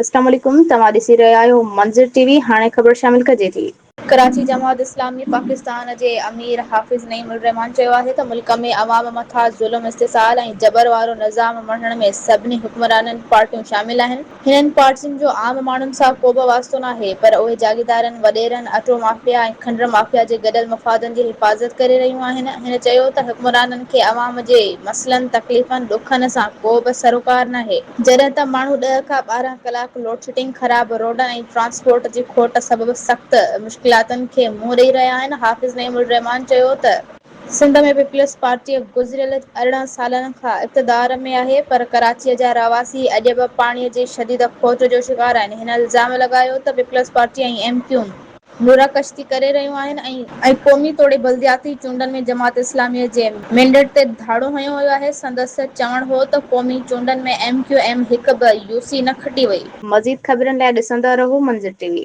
اسلام عليڪم توهان ڏسي رهيا آهيو منظر ٽي وي هاڻي خبر شامل ڪجي ٿي. ڪراچي، جماعت اسلامي پاڪستان جي امير حافظ نعيم الرحمان چيو آهي ته ملڪ ۾ عوام مٿان ظلم، استحصال ۽ جبر وارو نظام مڙهڻ ۾ سڀني حڪمرانن پارٽيون شامل آهن، هنن پارٽين جو عام ماڻهن سان ڪوبه واسطو ناهي پر اهي جاگيردارن، وڏيرن، اٽو مافيا ۽ کنڊ مافيا جي گڏيل مفادن جي حفاظت ڪري رهيون آهن، هن چيو ته حڪمرانن کي عوام جي مسئلن، تڪليفن، ڏکن سان ڪوبه سروڪار ناهي. جڏهن ته ماڻهو ڏهه کان 12 ڪلاڪ لوڊشيڊنگ، خراب روڊن ۽ ٽرانسپورٽ جي کوٽ سبب سخت مشڪلاتن کي منهن ڏئي رهيا آهن، حافظ نعيم الرحمان چيو ته سنڌ ۾ پيپلز پارٽي گذريل 18 سالن کان اقتدار ۾ آهي پر ڪراچي جا رهواسي اڄ به پاڻي جي شديد کوٽ جو شڪار آهن، هن الزام لڳايو ته peoples party ۽ M Q M مورا ڪشتي ڪري رهيون آهن ۽ قومي توڙي بلدياتي چونڊن ۾ جماعت اسلامي جي مينڊيٽ تي ڌاڙو هنيو ويو آهي، سندس چوڻ هو ته قومي چونڊن ۾ ايم ڪيو ايم هڪ به يو سي نه کٽي وئي. مزيد خبرن لاء ڏسندا رهو منظر ٽي وي.